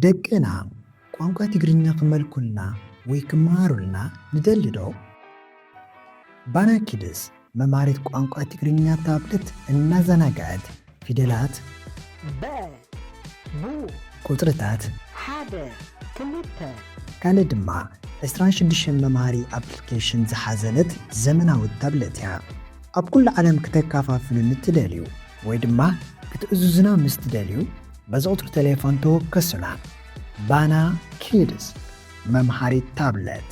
ደቅና ቋንቋ ትግርኛ ክመልኩልና ወይ ክመሃሩልና ንደሊ ዶ? ባና ኪድስ መምሃሪት ቋንቋ ትግርኛ ታብለት እናዘናግዐት ፊደላት፣ በ፣ ቡ፣ ቁጽርታት፣ ሓደ፣ ክልተ፣ ካልእ ድማ ዕስራን ሽዱሽተን መምሃሪ ኣፕሊኬሽን ዝሓዘለት ዘመናዊት ታብለት እያ። ኣብ ኩሉ ዓለም ክተከፋፍሉ ንትደልዩ ወይ ድማ ክትእዝዙና ምስ ትደልዩ፣ በዚ ቁጽሪ ቴሌፎን ተወከሱና። ባና ኪድስ፣ መምሃሪት ታብለት።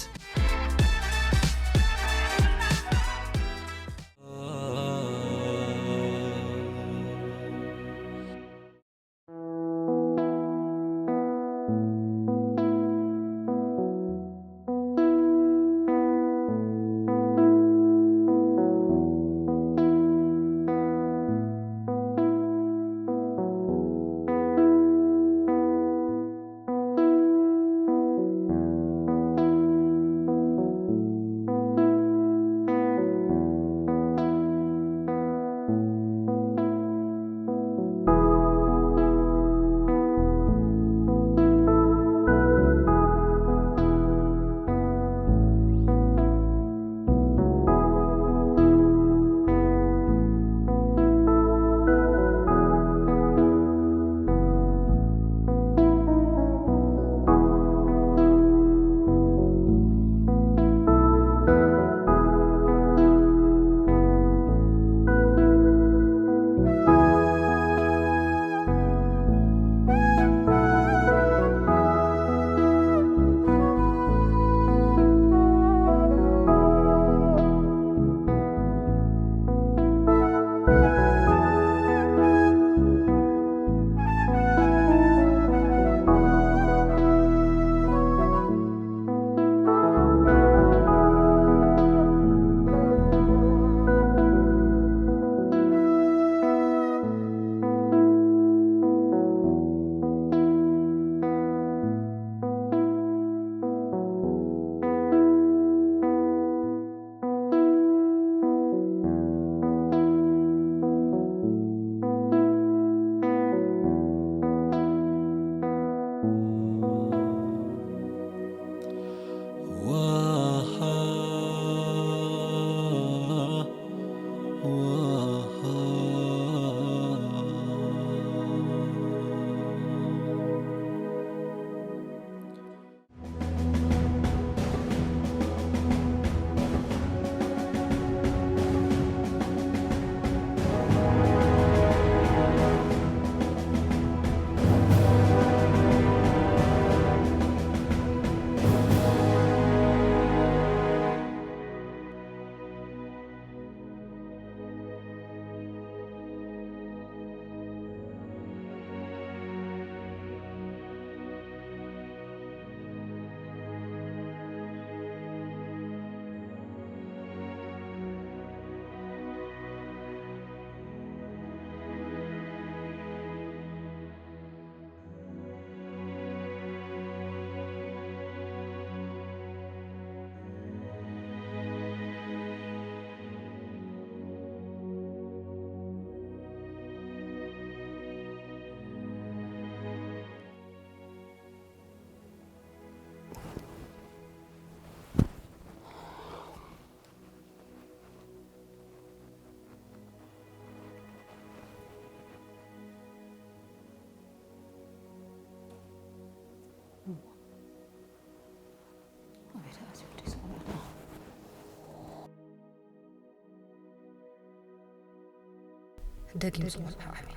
ደጊም ዝቖልዓ ዓብዩ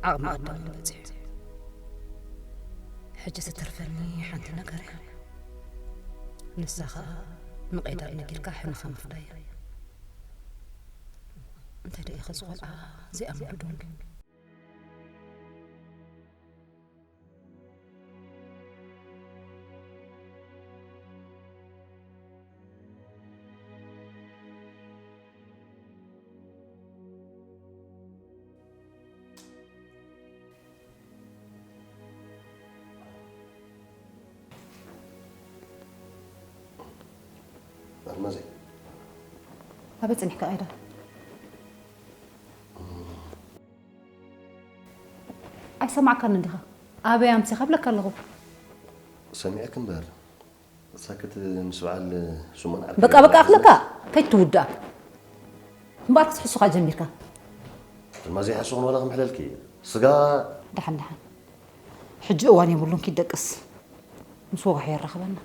ዓቕሚ ኣዳሙ በፂሑ። ሕጂ ትተርፈኒ ሓንቲ ነገር እያ። ንሳ ኸኣ ንቐይዳር ነጊርካ ሕንኻ ምፍዳይ እያ። እንታይ ደኣ ኢኸ ዝቖልዓ ዘይኣምንሉ ዶንጊ? ኣልማዘይ። ኣበይ ጸኒሕካ ቀይዳ? ኣይሰማዕካን እንዲኻ? ኣበይ ኣምሲኻ ብለካ ኣለኹ። ሰሚዐክ እምበር ሳክት ምስ በዓል ስሞን ዓርኪ በቃ በቃ ኣኽለካ ከይትውዳእ እምበኣር ክትሕሱኻ ጀሚርካ። ድማ ዘይሓስኹን ዋላ ክምሕለልኪ ስጋ ደሓን ደሓን ሕጂ እዋን የብሉን ኪድ ደቅስ ምስ ወጋሕ የራኽበና።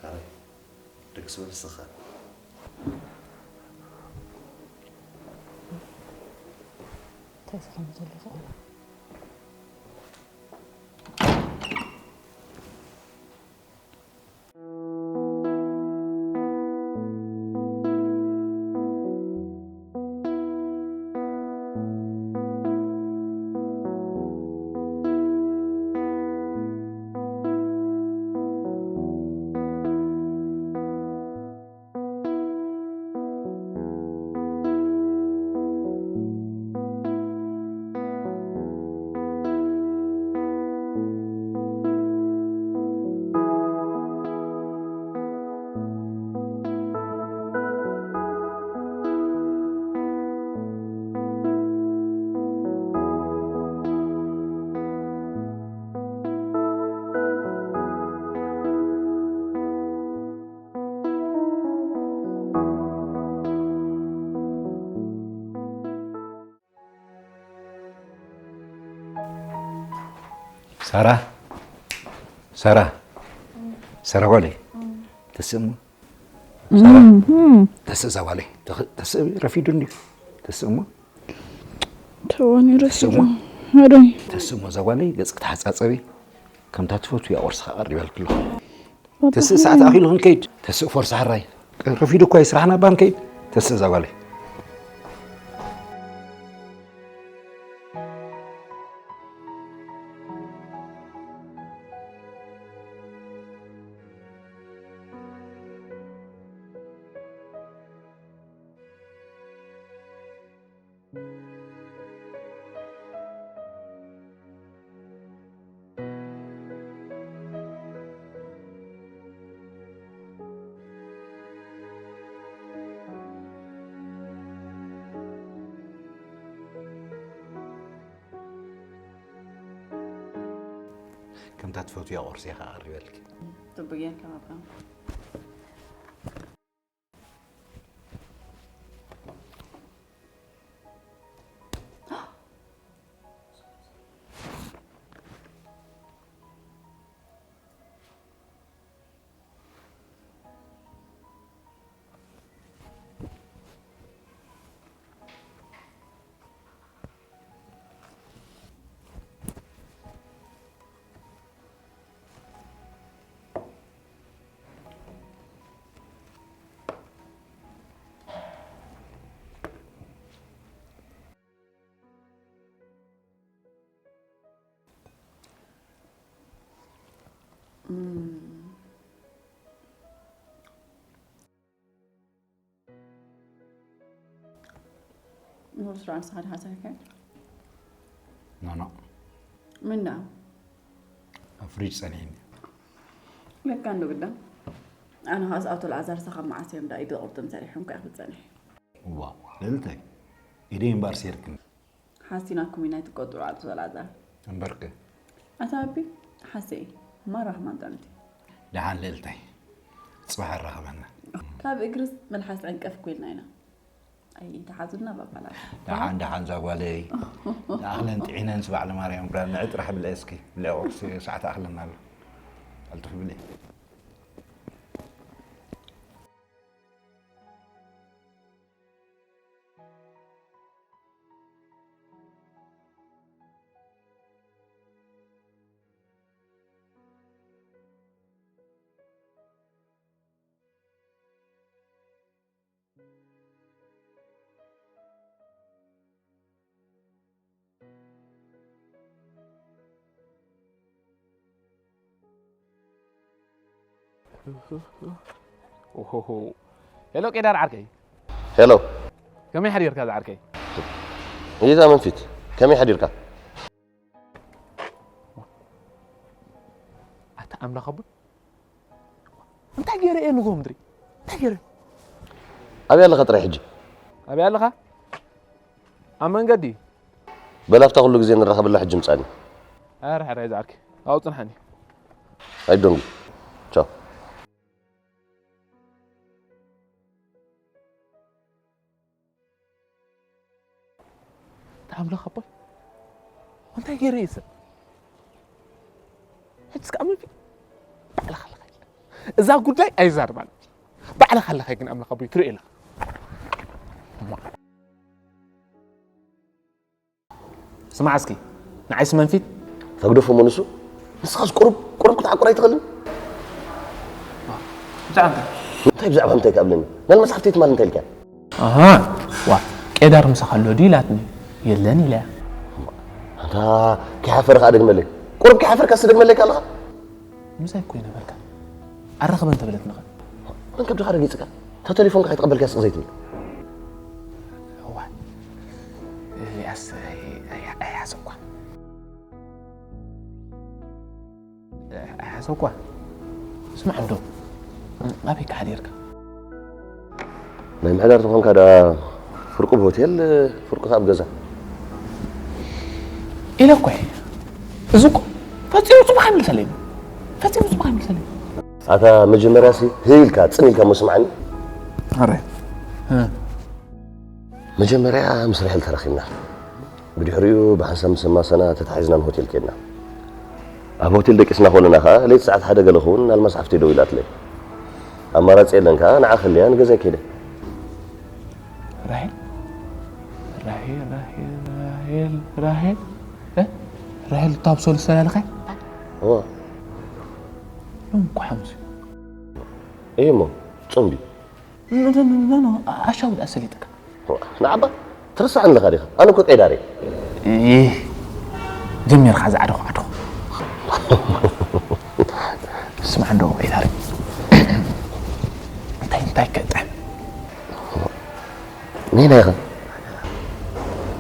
ሓራይ ደቅስ በል ስኻ እንታይ ዝኸም ዘሎ ዝቕላ ሳራ ሳራ ሳራ ጓለይ ተስእ እሞ ሳራ ተስእ እዛ ጓለይ ተኽ- ተስእ ረፊዱ እንዲ ተስእ እሞ ተዋኒ ረሲዶ ስሙ? ኣደይ ተስእ እሞ እዛ ጓለይ ገጽ ክትሓጻጸቢ ከምታ ትፈቱ እያ ቁርሲ ከቐርበልክሎ ተስእ ሰዓት ኣኺሉ ክንከይድ ተስእ ፎርስ ሓራይ ረፊዱ እኳ እዩ ስራሕና እባ ንከይድ ተስእ እዛ ጓለይ ከምታ ትፈትያ ቁርሲ እየ ከኣ ኣቕሪበልኪ። ጽቡቅ ጌርካ ባባ። ንስራ ንስኻ ድኻ ሰሪሕካ? ኖኖ ምን ደኣ? ኣብ ፍሪጅ ጸኒሕኒ ለካ እንዶ ግዳ ኣነ ኻስ ኣቶ ልኣዛር ሳኻ መዓስ እዮም ዳ ኢደ ቁርጥም ሰሪሖም ከኣ ክጸንሕ ዋ ልእልተይ ኢደይ እምበኣር ሴርክኒ ሓሲናኩም ኢና ትቆጥሩ ኣቶ ልኣዛር እምበርክ ኣታ ኣቢ ሓሰይ ማራኽ ማንጠንቲ ደሓን ልእልተይ ጽባሕ ኣራኸበና ካብ እግርስ መልሓስ ዕንቀፍ ኮይልና ኢና ኣይተሓዙና ባባላት ደሓን ደሓን ዛጓለይ ኣኽለን ጥዒነን ስባዕ ለማርያም ብላ ንዕ ጥራሕ ብልዐ እስኪ ብልዐ ቁርሲ ሰዓት ኣኽለና ኣሎ ኣልጥፍ ብልዒ ሄሎ ቄዳር ዓርከይ ሄሎ ከመይ ሓዲርካ ዝዓርከይ ይዛ መንፊት ከመይ ሓዲርካ ኣታ ኣምላኽ ኣቦይ እንታይ ገይረ እየ ንጎ ምድሪ እንታይ ገይረ ኣበይ ኣለኻ ጥራይ ሕጂ ኣበይ ኣለኻ ኣብ መንገዲ በል ኣብታ ኩሉ ግዜ ንራኸበላ ሕጂ ምጻኒ። ኣረ ሕራይ ዝዓርከይ፣ ኣብኡ ጽንሓኒ። ኣይዶንጊ። ቻው። ኣንታ ኣምላኽ ኣቦይ፣ እንታይ ገይረ እየ ሰብ? ሕጂ እስከ ኣመልኪ ባዕልኻ ኣለኻ ኢለ። እዛ ጉዳይ ኣይዛረባን። ባዕልኻ ኣለኻ ግን ኣምላኽ ኣቦይ ትርኢ ኣለኻ። ስማዕ እስኪ፣ ንዓይስ መንፊት? ተግደፎ እሞ ንሱ? ንስኻስ ቁሩብ፣ ቁሩብ ክትዓቁር ኣይትኽእልን? ብዛዕባ እንታይ? እንታይ ብዛዕባ እንታይ ከብለኒ? ናል መጽሓፍቲ ትማል እንታይ ኢልካ? ኣሃ፣ ዋ፣ ቄዳር ምሳኻ ኣሎ ድዩ ኢላትኒ? የለን ኢለያ። ኣንታ ከይሓፈረ ከኣ ደግመለይ። ቁሩብ ከይሓፈርካ እስቲ ደግመለይ ከኣ ኣለኻ? ምሳይ እኮ ይነበርካ። ኣራኽበን ተበለትኒ ኸ? መን ከብድኻ ረጊጽካ? እታ ቴሌፎንካ ከይተቐበልካያ ስቕ ዘይትብል? እዋ፣ እዚኣስ ኣይ-፣ ኣይ-፣ ኣይሓሰብኳን። ኣይሓሰብኳን። ስማዕ እንዶ፣ ኣበይ ከ ሓዲርካ? ናይ ምሕዳር ተኾንካ ደኣ ፍርቁ ብሆቴል፣ ፍርቁ ከኣ ኣብ ገዛ። ኢለ እኮ እየ። እዚ እኮ ፈጺሙ ጽቡቕ ኣይመልሰለይን። ፈጺሙ ጽቡቕ ኣይመልሰለይን። ኣታ መጀመርያሲ ህይ ኢልካ፣ ጽን ኢልካ እሞ ስምዓኒ። ኣረ። እ። መጀመርያ ምስ ራሄል ተራኺብና። ብድሕሪኡ ብሓንሳብ ምስ ኣማሰና ተታሒዝና ንሆቴል ከድና። ኣብ ሆቴል ደቂስና ከለና ከኣ ለይቲ ሰዓት ሓደ ገለ ክኸውን ናል መጽሓፍተይ ደዊላትለይ። ኣማራጺ የለን ከኣ ንዓ ከለያ ንገዛይ ከይደ። ራሄል? ራሄል፣ ራሄል፣ ራሄል፣ ራሄል? እ? ራሄል እታ ኣብ ሶል ዝተላለኸ? እወ። ሎም እኮ ሓሙስ እዩ። እሞ፣ ጾም ድዩ? ኖ፣ ኖ፣ ኖ፣ ኖ፣ ኖ፣ ኣሻው ደኣ ሰሊጥካ። ንዓባ ትርስዓኒ ኣለኻ ዲኻ? ኣነ እኮ ቀይዳር እየ። ኢህ፣ ጀሚርካ ዝዓደኹ ዓደኹ። ስማዕ እንዶ ቀይዳር። እንታይ፣ እንታይ ከጥዕም? ኔና ኢኻ?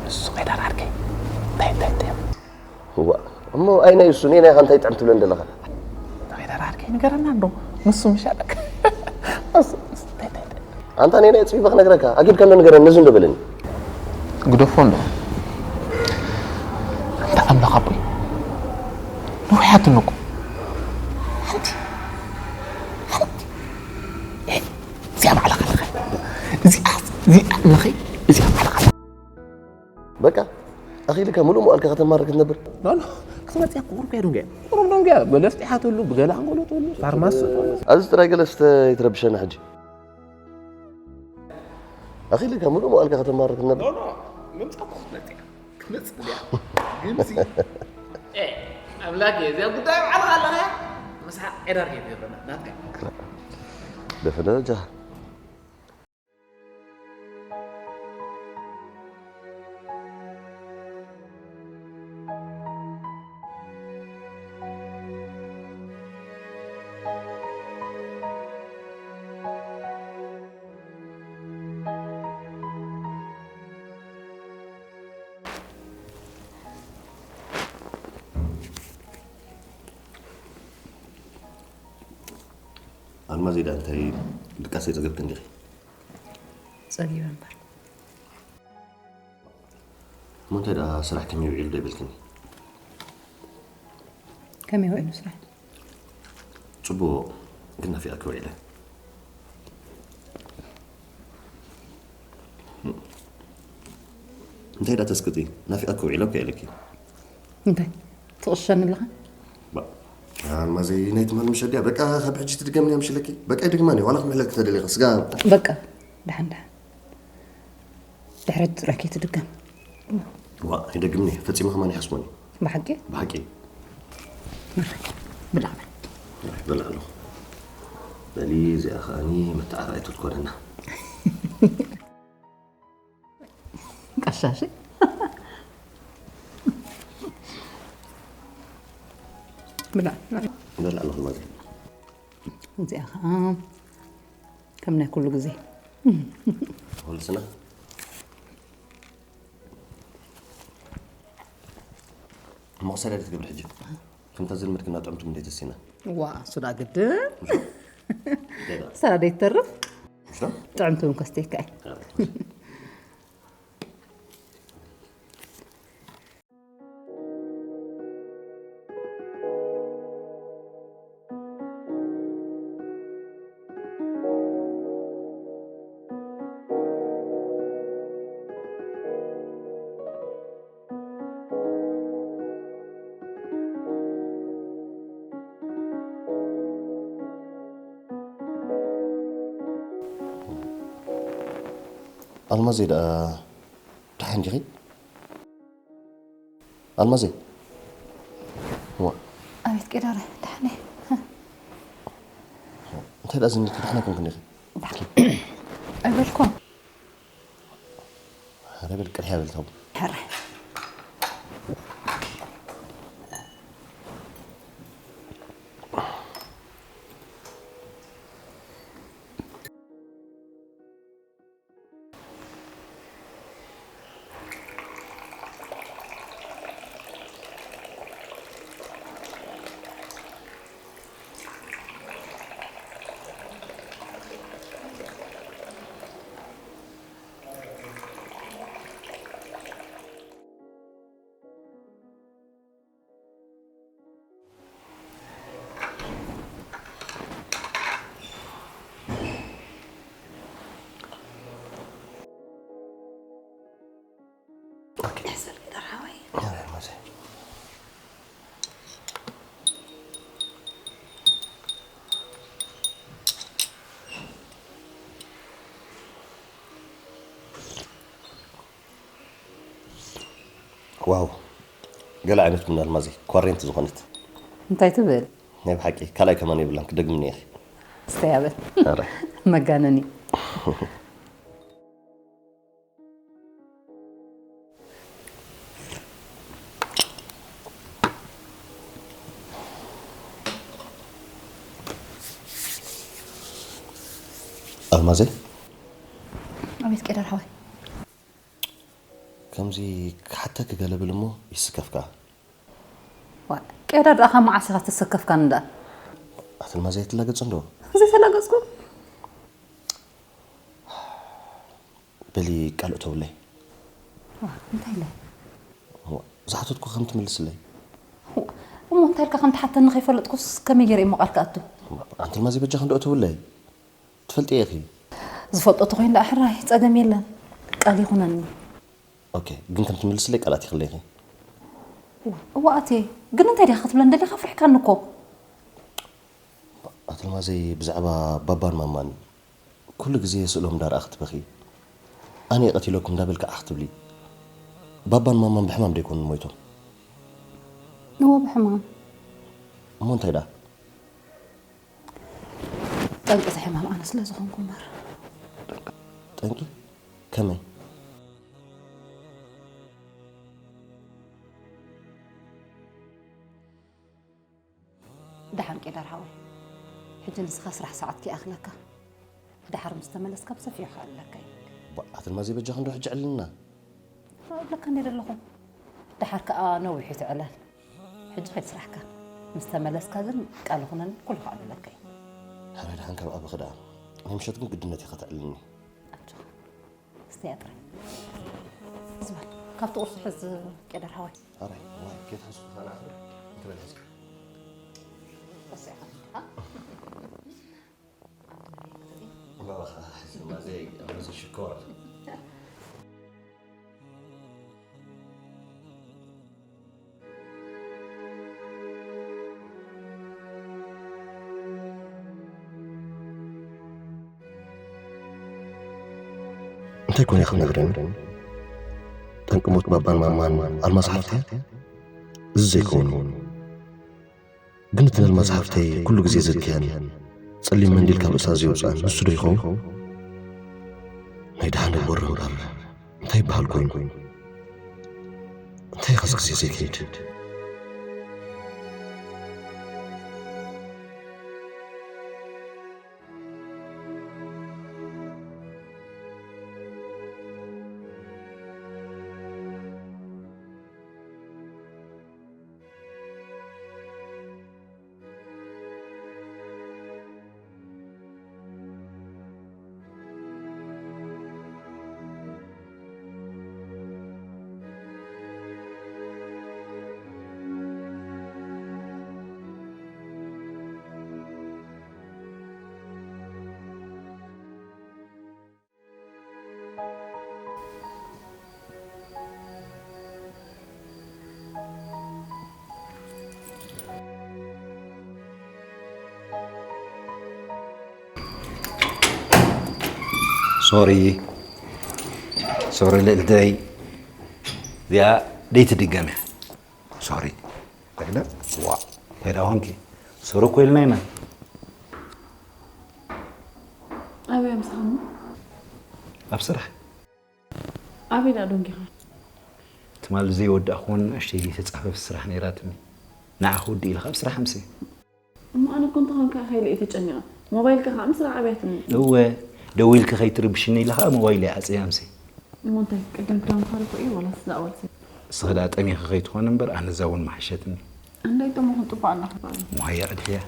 እሱ ቀይዳር ዓርከይ። እንታይ፣ እንታይ፣ እንታይ? እዋ፣ እሞ ኣይናይ እሱ፣ ኔና ኢኻ እንታይ ጥዕም ትብለን ዘለኻ? እንታይ ደራር ከይንገረና እንዶ፣ ንሱ ምሻለክ። ንሱ፣ ንሱ፣ እንታይ፣ እንታይ፣ እንታይ? ኣንታ ኔና የጽቢበ ክነግረካ፣ ኣጊድካ እንዶ ንገረን፣ ነዚ እንዶ በለኒ። ግደፎ እንዶ። ኣንታ ኣምላኽ ኣቦይ፣ ነዊሓትኒ እኮ። ሓንቲ፣ ሓንቲ። ኤ፣ እዚኣ ባዕላ ከለኻ። እዚኣ፣ እዚኣ፣ እዚኣ ባዕላ ከለኻ። በቃ፣ ኣኺልካ ምሉእ መዋእልካ ከተማርር ክትነብር? ኖ፣ ኖ፣ ክትመጽእ እኮ ቁሩብ ከይዱ እንገያ። ቁሩብ ደንገያ፣ ገለ ኣስጢሓትሉ፣ ብገለ ኣንጎሎትሉ፣ ፋርማሲ። ኣብዚ ጥራይ ገለ ስተ ይትረብሸና ሕጂ። ኣኺልካ ምሉእ መዋእልካ ከተማርር ክትነብር? ኖ፣ ኖ፣ ምምጻእ እኮ ክትመጽእ እያ። ክትመጽእ እያ። ግን ሲ፣ ኤ፣ ኣምላክ፣ እዚኣ ጉዳይ ባዕልኻ ኣለኻ። ምስሓቅ ዒዳር ከይትገብረና፣ ናትካ። ደፈነ ደረጃ። ኣልማዝ ኢዳ እንታይ ድቃስ የጸገብክን ዲኺ? ጸጊበ እምበር። እሞ እንታይ ደኣ ስራሕ ከመይ ውዒሉ ዶ ይብልክኒ? ከመይ ውዒሉ ስራሕ? ጽቡቕ፣ ግን ናፊቐኪ ውዒለ። እንታይ ደኣ ተስቅጢ? ናፊቐኪ ውዒለ እኮ ኢለኪ። እንታይ? ትቕሸኒ ኣለኻ? ባ-፣ ኣልማዘይ፣ ናይ ትማል ምሸት ድያ? በቃ፣ ካብ ሕጂ ትድገምኒ እያ ምሽ ኢለኪ። በቃ፣ ይድግማ እየ። ዋላ ክምሕለኪ ተደሊኻ፣ ስጋ። በቃ፣ ደሓን፣ ደሓን። ድሕሪ ጥራይ ከይትድገም። ዋ፣ ኣይደግምኒ። ፈጺመ ከማን ይሓስቦኒ። ብሓቂ? ብሓቂ። ብላ፣ ብላ። ይበልዕ ኣለኹ። በሊ፣ እዚኣ ከኣኒ መተዓራኢቱ ትኮነና። ቀሻሺ። ብላ። ይበልዕ ኣለኹ ማለት እዩ። እዚኣ ከኣ ከም ናይ ኩሉ ግዜ። ወልስና። መቕሰል ኣይትገብሪ ሕጂ። ከምታ ዝልመድክና ጥዕምቲ ምንደይ ተሲና። ዋ፣ እሱ ዳ ግድን። ጌጋ። ሰራ ደይትተርፍ። ምሽ ዶ? ጥዕምቲ እውን ከስተይካ እየ። ያ። ኣልማዘይ ደኣ ደሓን ዲኺ? ኣልማዘይ። ዋ፣ ኣቤት ቄዳረ፣ ደሓን እየ። እንታይ ደኣ ዝኒልኪ? ደሓን ኣይኮንክን ዲኺ? ኣይበልኩን። ኧረ በል ቅድሕያ በል ተው። ሕራይ። ዋው፣ ገለ ዓይነት ቡና ኣልማዘይ፣ ኳሬንቲ ዝኾነት። እንታይ ትብል? ናይ ብሓቂ ካልኣይ ከማን የብላን፣ ክደግምኒ ኢኺ። ስተያበል ኧረ። መጋነኒ። ኣልማዘይ፣ ኣቤት ቄዳር ሓወይ። ከምዚ ክሓተኪ ገለ ብል እሞ ይስከፍካ። ዋ፣ ቄዳር ደኣ ካብ መዓስ ኢኻ ተሰከፍካኒ ደኣ? ኣቲ ኣልማዘይ ኣይትላገጽ እንዶ። ዘይተላገጽኩ? በሊ ቃል እተውለይ። ዋ፣ እንታይ ኢለ? ዝሓተትኩ ከም ትምልስለይ። እሞ እንታይ ኢልካ ከም ትሓተኒ ከይፈለጥኩስ ከመይ ገይረ እሞ ቃል ክኣቱ? ኣንቲ ኣልማዘይ በጃኺ እንዶ እተውለይ። ትፈልጢ ኢኺ። ዝፈልጦ ተኾይኑ ደኣ ሕራይ ጸገም የለን። ቃል ይኹነኒ። ኦኬ፣ ግን ከም ትምልስለይ ቃል ኣቲኽለይ ኢኺ። እዋ ኣቴ፣ ግን እንታይ ዲኻ ክትብለን ደሊኻ? ፍርሕካኒ እኮ። ኣቲ ኣልማዘይ ብዛዕባ ባባን ማማን ኩሉ ግዜ ስእሎም እንዳረኣኺ ትበኺ። ኣነ እየ ቀቲለኩም እንዳበልኪ ዓኽ ትብሊ። ባባን ማማን ብሕማም ዶ ኣይኮኑን ሞይቶም? እዎ ብሕማም። እሞ እንታይ ደኣ? ጠንቂ እቲ ሕማም ኣነ ስለ ዝኾንኩ እምበር። ጠንቂ? ከመይ? ደሓን ቄዳር ሓወይ፣ ሕጂ ንስኻ ስራሕ ሰዓት ከይኣኽለካ፣ ደሓር ምስ ተመለስካ ብሰፊሑ ክኣልለካ እዩ። ባ-፣ ኣቲ ኣልማዘይ በጃኺ እንዶ ሕጂ ዕልልና። እብለካ እንደ ዘለኹ፣ ደሓር ከኣ ነዊሕ እዩ እቲ ዕላል። ሕጂ ከይድ ስራሕካ፣ ምስ ተመለስካ ግን ቃል ይኹነን ኩሉ ክኣልለካ እዩ። ሕራይ ደሓን ካብ ኣበኺ ደኣ፣ ናይ ምሸት ግን ግድነት ኢኻ ተዕልልኒ። ኣጆኻ። ስተያ ጥራይ። ዝበል፣ ካብቲ ቁርሲ ሕዝ ቄዳር ሓወይ። ኣራይ፣ ዋይ፣ ከይትሓስቡ ፋና ኣኽብር። እንተበል ሕዚ። ረሲዕካ ትምጣ። ባባኻ ሕዚ ማዘይ፣ ማዘይ ሽኮር። እንታይ ኮነ ክትነግረኒ? ጠንቂ ሞት ባባን ማማን ኣልማዝ ሓፍተይ? እዚ ዘይከውን። ግን እቲ ነልማዝ ሓፍተይ ኩሉ ግዜ ዘክየን ጸሊም መንዲል ካብ ርእሳ ዘየውጽኣን ንሱ ዶ ይኸውን? ናይ ደሓን ወረ እምበር እንታይ ይበሃል ኮይኑ? እንታይ ኸስ ግዜ ዘይከይድ? ሶሪ። ሶሪ ልእልተይ፣ እዚኣ ደይትድገም እያ። ሶሪ። ተግለ? ዋ፣ እንታይ ደኣ ኾንኪ? ሶሪ እኮ ኢልና ኢና። ኣበይ ምሳኻ? ኣብ ስራሕ። ኣበይ ደኣ ደንጊኻ? ትማሊ ዘይወዳእኩዎን ንእሽተይ ዘይተጻፈፈት ስራሕ ነይራትኒ። ንዓ ክውድእ ኢለ ካብ ስራሕ ኣምስየ። እሞ ኣነ እኮ እንተኾንካ ከይለ እየ ተጨኒቐ። ሞባይልካ ከዓ ምስላ ዓብያትኒ። እወ፣ ደዊልኪ ከይትርብሽኒ ኢለ ከዓ ሞባይለይ ዓፅየ ኣምስየ። እሞ እንታይ ቅድም ክዳውንትኻ ርኢኹ እዩ ዋላስ እዛ ኣዋልሰ? እስኺ ደኣ ጠሚኺ ከይትኾኒ እምበር ኣነ እዛ እውን ምሓሸትኒ። ኣንዳይ ጠመኹን ጥቡቕ ኣላ ክበሉ። ሞሃያ ዕድሕያ።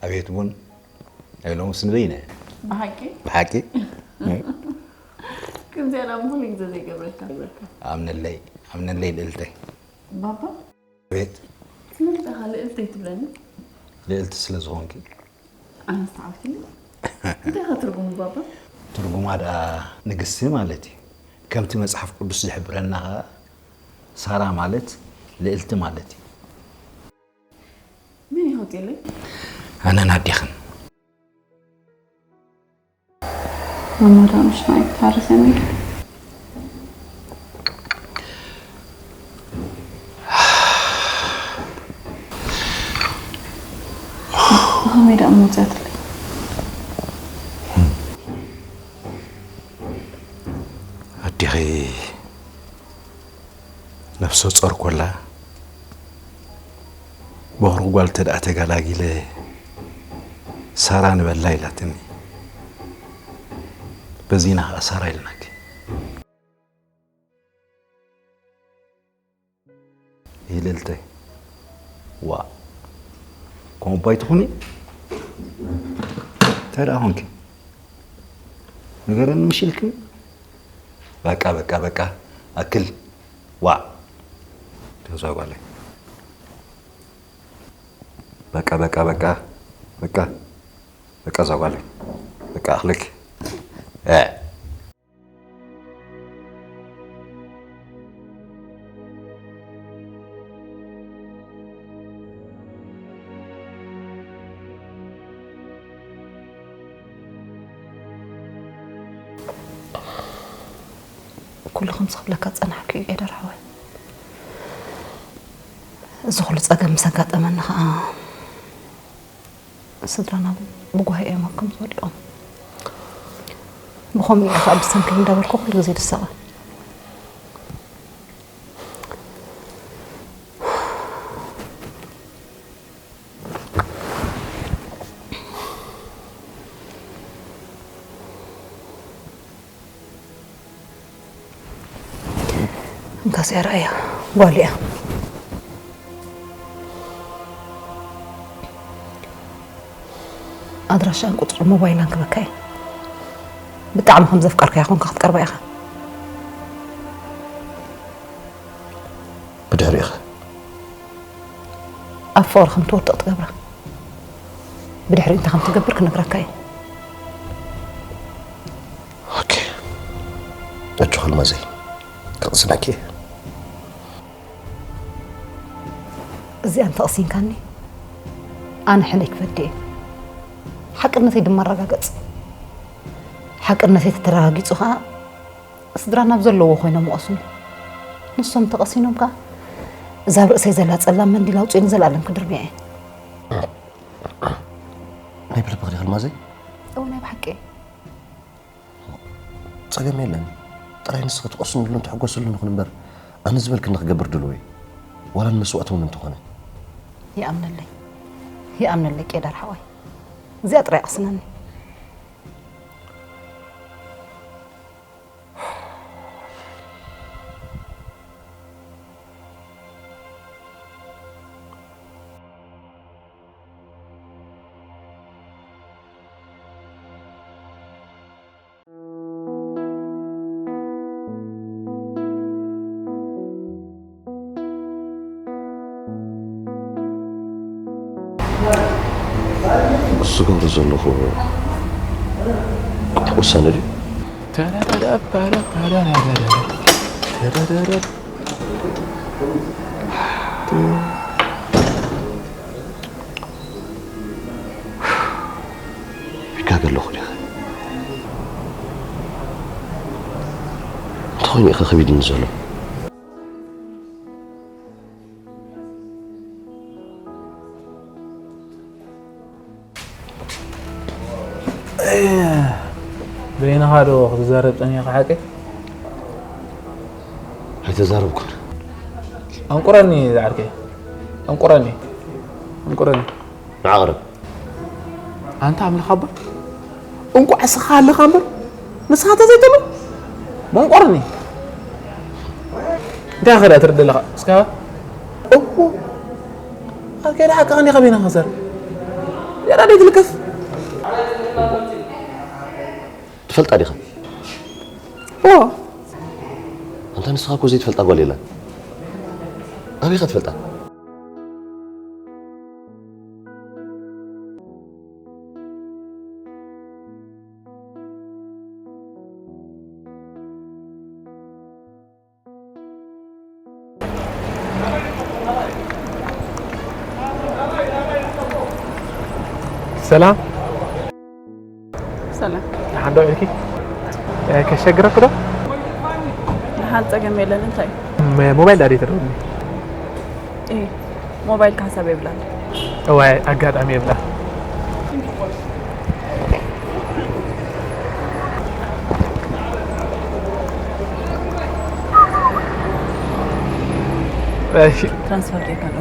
ኣቤት ቡን ናይ ሎምስ ንበይነ። ብሓቂ? ብሓቂ? ከምዚኣ ናብ ኩሉ ግዜ ዘይገብረካ ይብረካ። ኣምነለይ፣ ኣምነለይ ልእልተይ። ባባ? ቤት? ስለምንታይ ኢኻ ልእልተይ ትብለኒ? ልእልቲ ስለ ዝኾንኪ። ኣነስ ተዓዊትኒ? እንታይ ኢኻ ትርጉሙ ባባ? ትርጉማ ደኣ ንግስቲ ማለት እዩ። ከምቲ መጽሓፍ ቅዱስ ዝሕብረና ኸኣ ሳራ ማለት ልእልቲ ማለት እዩ። መን እዩ ሆቴለይ? ኣነን ኣዴኽን። ማማ ደኣ ምሽ ማይ ትሃርስ እያ ነይሩ። ብኸመይ ደኣ መውፅኣትለይ? ኣዴኺ ነፍሰ ጾር ኮላ፣ በኹሪ ጓል ተደኣ ተገላጊለ ሳራ ንበላ ኢላትኒ። በዚና ኸኣ ሳራ ኢልናኪ። ይልልተይ። ዋ። ከምኡ እባ ኣይትኹኒ። እንታይ ደኣ ኾንኪ? ንገረኒ ምሽ ኢልኪ? በቃ፣ በቃ፣ በቃ። ኣክል። ዋ። ተዛ ጓለይ። በቃ፣ በቃ፣ በቃ። በቃ። በቃ፣ እዛ ጓለይ። በቃ፣ ኣኽልኪ። እ። ኩሉ ከምዚ ክብለካ ዝጸናሕኩ እዩ፣ ኤደር ሓወይ። እዚ ኩሉ ጸገም ምስ ኣጋጠመኒ ኸኣ፣ ስድራና ብጓሂ እዮም ኣብ ከምዚ ወዲቖም። ብኸምኡ እየ ኸኣ ብሰንኪ እንዳበልኩ ኩሉ ግዜ ዝስቐ። እንካስ እያ ረኣያ ጓል እያ። ኣድራሻን ቁጽሪ ሞባይላን ክበካ እየ። ብጣዕሚ ከም ዘፍቀርካያ ኮንካ ክትቀርባ ኢኻ። ብድሕሪኡ ኸ? ኣብ ፍቕሪ ከም ትወድቕ ትገብራ። ብድሕሪኡ እንታይ ከም ትገብር ክነግረካ እየ። ኦኬ። ኣጆኺ ኣልማዘይ፣ ክቕስነኪ እየ። እዚኣ እንተቐሲንካኒ፣ ኣነ ሕነይ ክፈዲ እየ። ሓቅነተይ ድማ ኣረጋገጽ። ሓቅነተይ ተተረጋጊጹ ኸኣ፣ ስድራና ኣብ ዘለዎ ኮይኖም ይቐስኑ። ንሶም ተቐሲኖም ከኣ፣ እዛ ኣብ ርእሰይ ዘላ ጸላም መንዲል ኣውጺኡ ንዘለኣለም ክድርብያ እየ። ናይ ብልብኺ ዲኺ ኣልማዘይ? እወ፣ ናይ ብሓቂ እየ። ጸገም የለን። ጥራይ ንስኺ ትቐስንሉን ትሕጎስሉን ይኹን እምበር፣ ኣነ ዝበልክኒ ክገብር ድሉው እየ። ዋላ ንመስዋእቲ እውን እንተኾነ። ይኣምነለይ። ይኣምነለይ ቄዳር ሓወይ። እዚኣ ጥራይ ኣቕስነኒ። እሱ ዝገብሮ ዘለኹ ቅቡል ውሳነ ድዩ? ይጋገ ኣለኹ ዲኻ? እንተኾይኑ ኢኻ ከቢድኒ ዘሎ። በይንኻ ዶ ክትዛረብ ጸኒሕካ ሓቀይ? ኣይተዛረብኩን። ኣንቁረኒ ዝዓርከይ። ኣንቁረኒ። ኣንቁረኒ። ንዓ ቅረብ። ኣንታ ኣምላኽ ኣቦይ፣ እንቋዕ እስኻ ኣለኻ እምበር፣ ንስኻ ተዘይተሎ መንቆርኒ። እንታይ ኸዳ ትርድ ኣለኻ? እስካ እኮ ኣከዳ ሓቂ ኸኒ ኸበይና ኸዘር ያዳ ደይ ትልከፍ። ትፈልጣ ዲኻ? ኦ፣ ኣንታ ንስኻ እኮ ዘይትፈልጣ ጓል የላን። ኣበይ ኸ ትፈልጣ? ሰላም። ሰላም። ደሓን ዶ ኢልኪ? እ፣ ከሸግረክ ዶ? ደሓን፣ ጸገም የለን። እንታይ? ም-፣ ሞባይል ዳዲ ተደውልኒ። እ፣ ሞባይል ካሳብ የብላን። እዋይ፣ ኣጋጣሚ የብላ። እሺ። ትራንስፈር ጌርካ ዶ?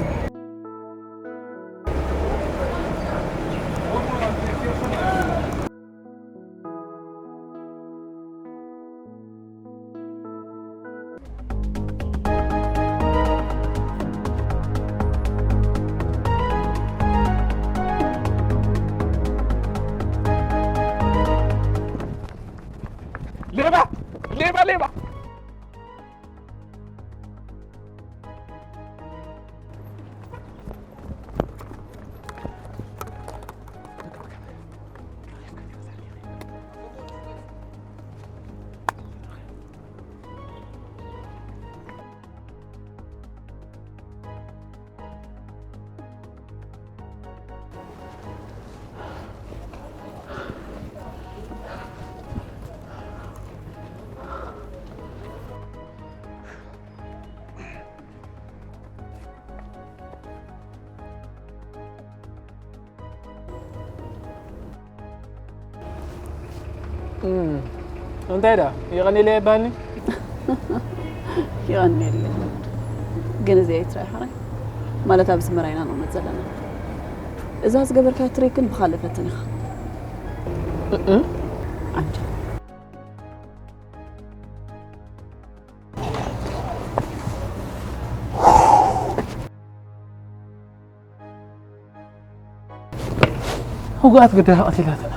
ሌባ! ሌባ! ሌባ! እም፣ እንታይ ደኣ? የቐንየለይ ኣይበሃልኒ? የቐንየለይ። ግን እዚ ኣይትራይ ሓራይ። ማለት ኣብዚ መራይና ንቕመጥ ዘለና። እዛ ዝገበርካያ ትሪክ ግን ብኻልእ ፈትን ኢኻ። እም? ኣንታ። ህጉኣት ግዳ ቀቲላትና።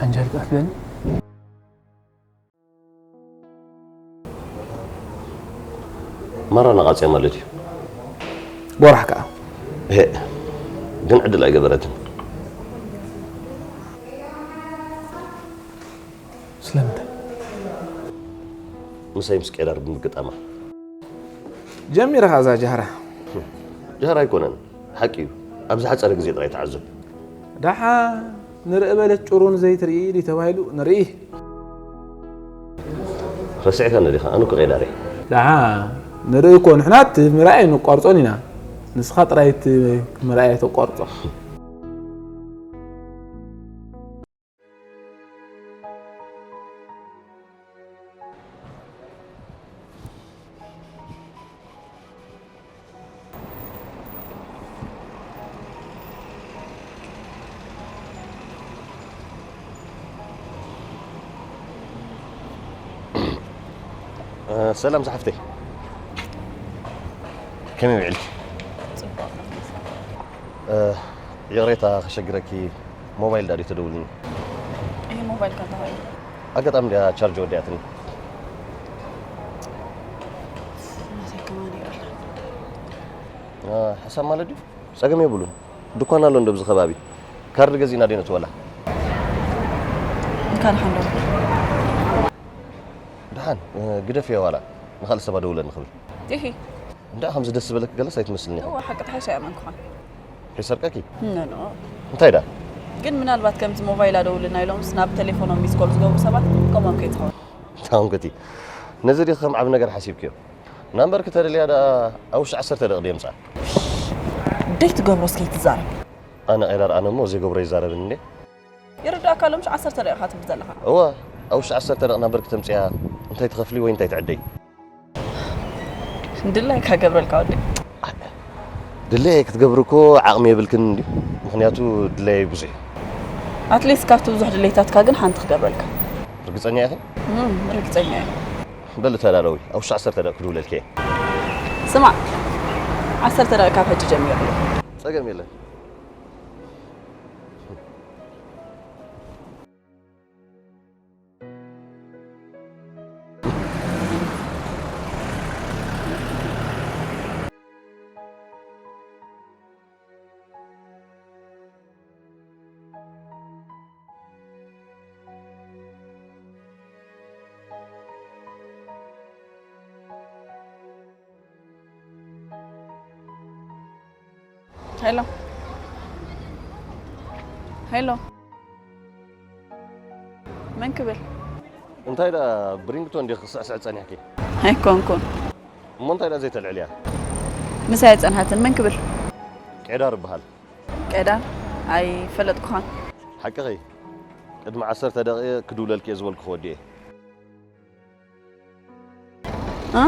ኣንጀል ቀትለኒ። ማራ ነቓጽያ ማለት እዩ። ጎራሕ ከኣ። እሄ፣ ግን ዕድል ኣይገበረትን። ስለምንታይ? ምሳይ ምስ ቄዳር ብምግጣማ። ጀሚርኻ እዛ ጃህራ። ጃህራ ኣይኮነን፣ ሓቂ እዩ። ኣብ ዝሓጸረ ግዜ ጥራይ ተዓዘብ። ደሓ ንርኢ በለት ጭሩን ዘይትርኢ ድዩ ተባሂሉ? ንርኢ። ረሲዕካኒ ዲኻ? ኣነ እኮ ቄዳር እየ። ደሓ ንርኢ እኮ፣ ንሕና እቲ ምርኣይ ንቋርጾን ኢና። ንስኻ ጥራይ እቲ ምርኣይ ተቋርጾ። እ፣ ሰላም ዝሓፍተይ፣ ከመይ ውዒልኪ? ጽቡቕ። እ፣ ይቕሬታ ከሸግረኪ፣ ሞባይል ዳኣ ድዩ ተደውልኒ? ይሄ ሞባይል ካንተ ሆይ? ኣጋጣሚ ድያ ቻርጅ ወዲኣትኒ። ናተይ ከማን ይቕርታ። እ፣ ሕሳብ ማለት ድዩ? ጸገም የብሉን። ድኳን ኣሎ እንዶ ኣብዚ ከባቢ? ካርድ ገዚእና ዶ ነእትወላ? እንካ ደሓን ዶ ደሓን ግደፍዮ ዋላ ንኻልእ ሰብ ኣደውለኒ ክብል። ይኺ እንዳ ከምዚ ደስ ዝበለክ ገለስ ኣይትመስልኒ ኢኺ። እዋ ሓቂ ትሓይሽ ኣየመንኩኻን። ከይሰርቀኪ? ነኖ እንታይ ዳ? ግን ምናልባት ከምዚ ሞባይል ኣደውልና ኢሎምስ ናብ ቴሌፎኖም ሚስኮል ዝገብሩ ሰባት ከምኦም ከይትኸውን። ታንክቲ ነዚ ዲኺ ከም ዓብ ነገር ሓሲብክዮ? ናምበርኪ ተደልያ ደኣ ኣብ ውሽጢ ዓሰርተ ደቂ ድየ ምጻ። ደይ ትገብሮስ ከይትዛረብ። ኣነ ቐዳር ኣነ እሞ ዘይገብሮ ይዛረብን እንዴ? ይርዳእካ ሎምሽ ዓሰርተ ደቂኻ ትብል ዘለኻ። እወ ኣብ ውሽጢ ዓሰርተ ደቂ ናምበርኪ ተምጽያ እንታይ ትኸፍሊ ወይ እንታይ ትዕደይ? ድላይካ ገብረልካ ወደይ። ድለይ ክትገብሪ እኮ ዓቕሚ የብልክን እንድዩ። ምኽንያቱ ድለይ ብዙሕ እዩ። ኣትሊስት ካብቲ ብዙሕ ድሌታትካ ግን ሓንቲ ክገብረልካ። ርግጸኛ ኢኺ? እም፣ ርግጸኛ እየ። በሊ ተዳለዊ ኣብ ውሽጢ ዓሰርተ ደቂ ክድውለልኪ እየ። ስማዕ፣ ዓሰርተ ደቂ ካብ ሕጂ ጀሚሩ። ጸገም የለን። ሄሎ ሄሎ፣ መን ክብል? እንታይ ደኣ ብሪንግቶን ዲኺ ክስዕስዕ ጸኒሕኪ? ኣይኮንኩን። እሞ እንታይ ደኣ ዘይተልዕልያ? ምሳይ ኣይጸንሓትን። መን ክብል? ቄዳር እበሃል። ቀዳር ኣይፈለጥኩኻን። ሓቅኺ ቅድሚ ዓሰርተ ደቂቕ ክድውለልኪ እየ ዝበልኩ ክወዲ እየ። እ?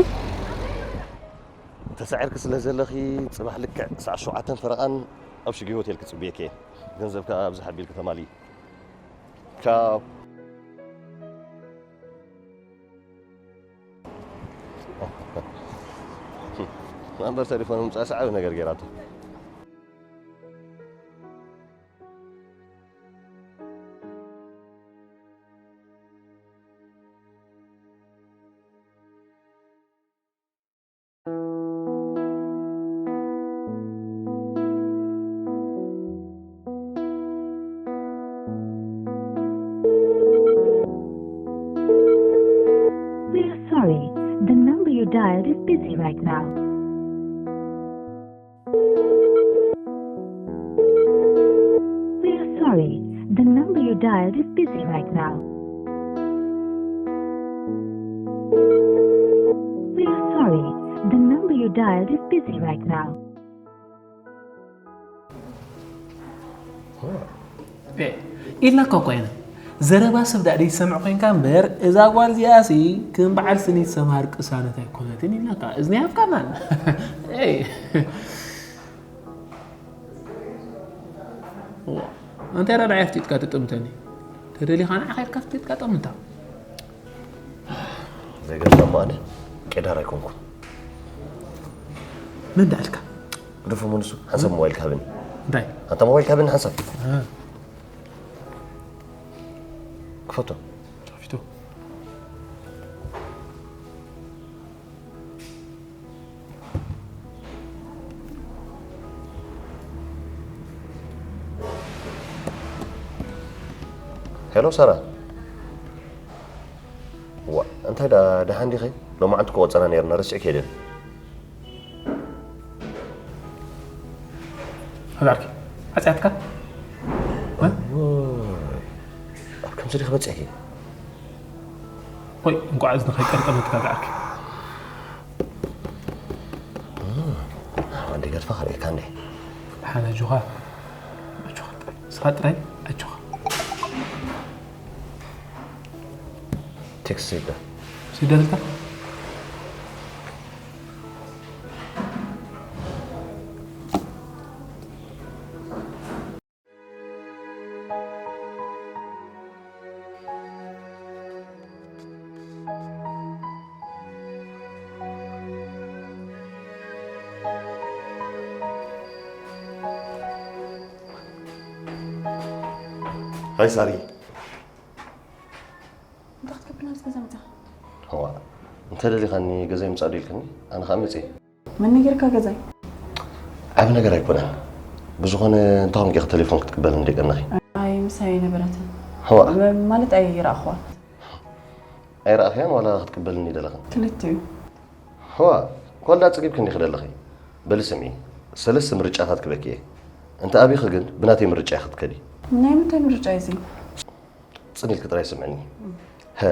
ተሳዒርኪ ስለ ዘለኺ ጽባሕ ልክዕ ሰዓት ሸውዓተን ፈረቓን ኣብ ሽጊ ሆቴል ክጽብየኪ እየ። ገንዘብ ከኣ ኣብዚ ሓቢልኪ ተማሊ። ቻው። ናምበር ተሌፎን ምጻእ ሰዓቢ ነገር ገይራቶ። We are sorry. The number you dialed is busy right now. We are sorry. The number you dialed is busy right now. We are sorry. The number you dialed is busy right now. ኢልናካ እኮ ኢና። ዘረባ ሰብ ዳኣ ደይሰምዕ ኮይንካ እምበር እዛ ጓል እዚኣሲ ከም በዓል ስኒት ሰምሃር ቅሳነት ኣይኮነትን ኢልናካ። እዝኒ ሃብካናን። እንታይ ዳ ንዓይ ኣፍጢጥካ ትጥምተኒ? ተደሊኻ ንዓኻ ኢልካ ኣፍጢጥካ ጠምታ። ዘይገርም ኣነ ቄዳር ኣይኮንኩን። መን ዳኣልካ? ግደፎ መንሱ ሓንሳብ ሞባይል ካብኒ። እንታይ? ኣንታ ሞባይል ካብኒ ሓንሳብ። ክፈቶ። ፊቱ። ሄሎ ሳራ። ዋ እንታይ ዳ ደሓን ዲኺ? ሎማዓንቲ ክቆጸና ነርና ረሲዕኪ ሄደን። ኣዛርኪ ኣጽያትካ ኣብ ከምዚ ዲኺ በጺሕኪ? ወይ እንኳዕ እዝኒ ከይቀርጠመትካ ዛዕኪ ወንዲ ገድፋ ከርእየካ እንዴ? ሓን ኣጆኻ ኣጆኻ ጥራይ ስኻ ጥራይ ኣጆኻ ቴክስት ይዳ ሲደልካ ሃይ ሳሪ እንታይ ክትገብር ናብዚ ገዛ መጻኻ? ዋ እንተደሊኻኒ ገዛይ ምጻእ ዶ ኢልክኒ ኣነ ከዓ መፅየ መን ነጊርካ ገዛይ? ዓብ ነገር ኣይኮነን ብዝኾነ እንታይ ኾንኪ ኢኺ ቴሌፎን ክትቅበልኒ ደይቀነኺ? ኣይ ምሳይ ኣይነበረትን። ህዋ ም- ማለት ኣይረኣኽዋን። ኣይረኣኽያን ዋላ ክትቅበልኒ ደለኽን? ክልቲኡ። ህዋ ኮልዳ ጸጊብኪ እንዲኺ ደለኺ። በሊ ስምዒ፣ ሰለስተ ምርጫታት ክበኪ እየ። እንተ ኣቢኺ ግን ብናተይ ምርጫ ኢኺ ክትከዲ። ናይ ምንታይ ምርጫ እዩ እዚ? ጽን ኢልኪ ጥራይ ስምዕኒ። ሀ